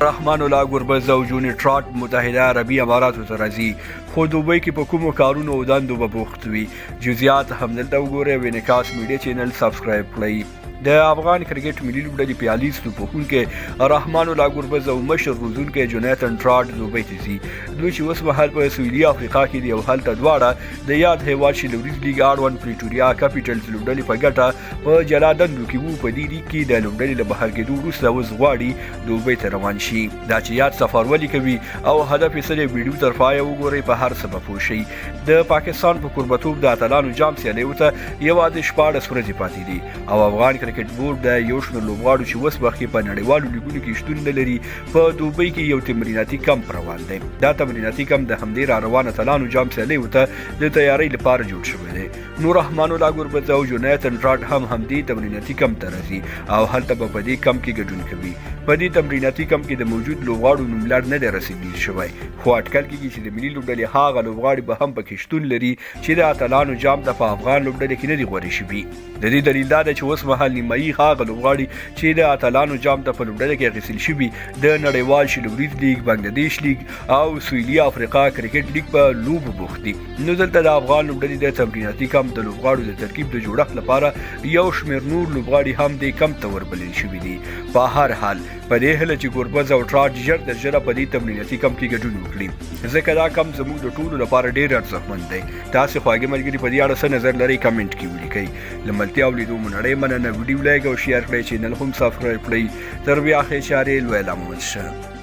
رحمان الله ګربز او جوني ټراټ متحده عربي اماراتو ته راځي، خو دوبۍ کې په کومو کارونو او دندو به بوخت وي؟ جزئیات همدلته وګورئ او انعکاس میډیا چینل سبسکرایب کړئ. د افغان کرکټ ملي لوبډلې پیالیز توپوهونکی رحمان الله ګربز او مشر روزونکی جونیتن ټراټ دوبۍ ته ځي. دوی چې اوس مهال په سویلي افریقا کې دي او هلته دواړه د یاد هیواد شل اوریز لیګ اړوند پریټوریا کپیټلز لوبډلې په ګټه په جلا دندو کې وو. په دې لیګ کې د لوبډلې له بهر کېدو وروسته اوس غواړي دوبۍ ته روان شي. دا چې یاد سفر ولې کوي او هدف یې څه دی، ویډیو تر پایه وګورئ، په هر څه به پوه شئ. د پاکستان په کوربتوب د اتلانو جام سیالیو ته یوازې 16 ورځې پاتې دي او افغان کرکټ بورډ د یو شمېر لوبغاړو چې اوس وخت کې په نړیوالو لیګونو کې شتون نه لري، په دوبۍ کې یو تمریناتي کمپ روان دی. دا تمریناتي کمپ د همدې را روان اتلانو جام سیالیو ته د تیارۍ لپاره جوړ شوی دی. نو رحمان الله ګربز او جونیتن ټراټ هم همدې تمریناتي کمپ ته راځي او هلته به په دې کمپ کې ګډون کوي. په دې تمریناتي کمپ کې د موجود لوبغاړو نوملړ نه دی رسېدل شوی، خو اټکل کېږي چې د ملي لوبډلې هغه لوبغاړي به هم پکې شتون لري چې د اتلانو جام ته په افغان لوبډلې کې نه دي غوره شوي. د دې دلیل دا دی چې اوس مهال نیمایي هغه لوبغاړي چې د اتلانو جام ته په لوبډله کې اخیستل شوي، د نړیوال شل اوریز لیګ، بنګلادیش لیګ او سویلي افریقا کرکټ لیګ په لوبو بوخت دي. نو دلته د افغان لوبډلې د تمریناتي کمپ د لوبغاړو د ترکیب د جوړښت لپاره یو شمېر نور لوبغاړي هم دې کمپ ته وربلل شوي دي. په هر حال، په دې هیله چې ګربز او ټراټ ژر تر ژره په دې تمریناتي کمپ کې ګډون وکړي، ځکه دا کمپ زموږ د ټولو لپاره ډېر ارزښتمن دی. تاسو خواږه ملګري په دې اړه څه نظر لرئ؟ کمنټ کې ولیکئ. له ملتیا او لیدو مو نړۍ مننه. ویډیو لایک او شیر کړئ، چینل هم سبسکرایب کړئ. تر بیا ښې چارې، لوی لامل شه.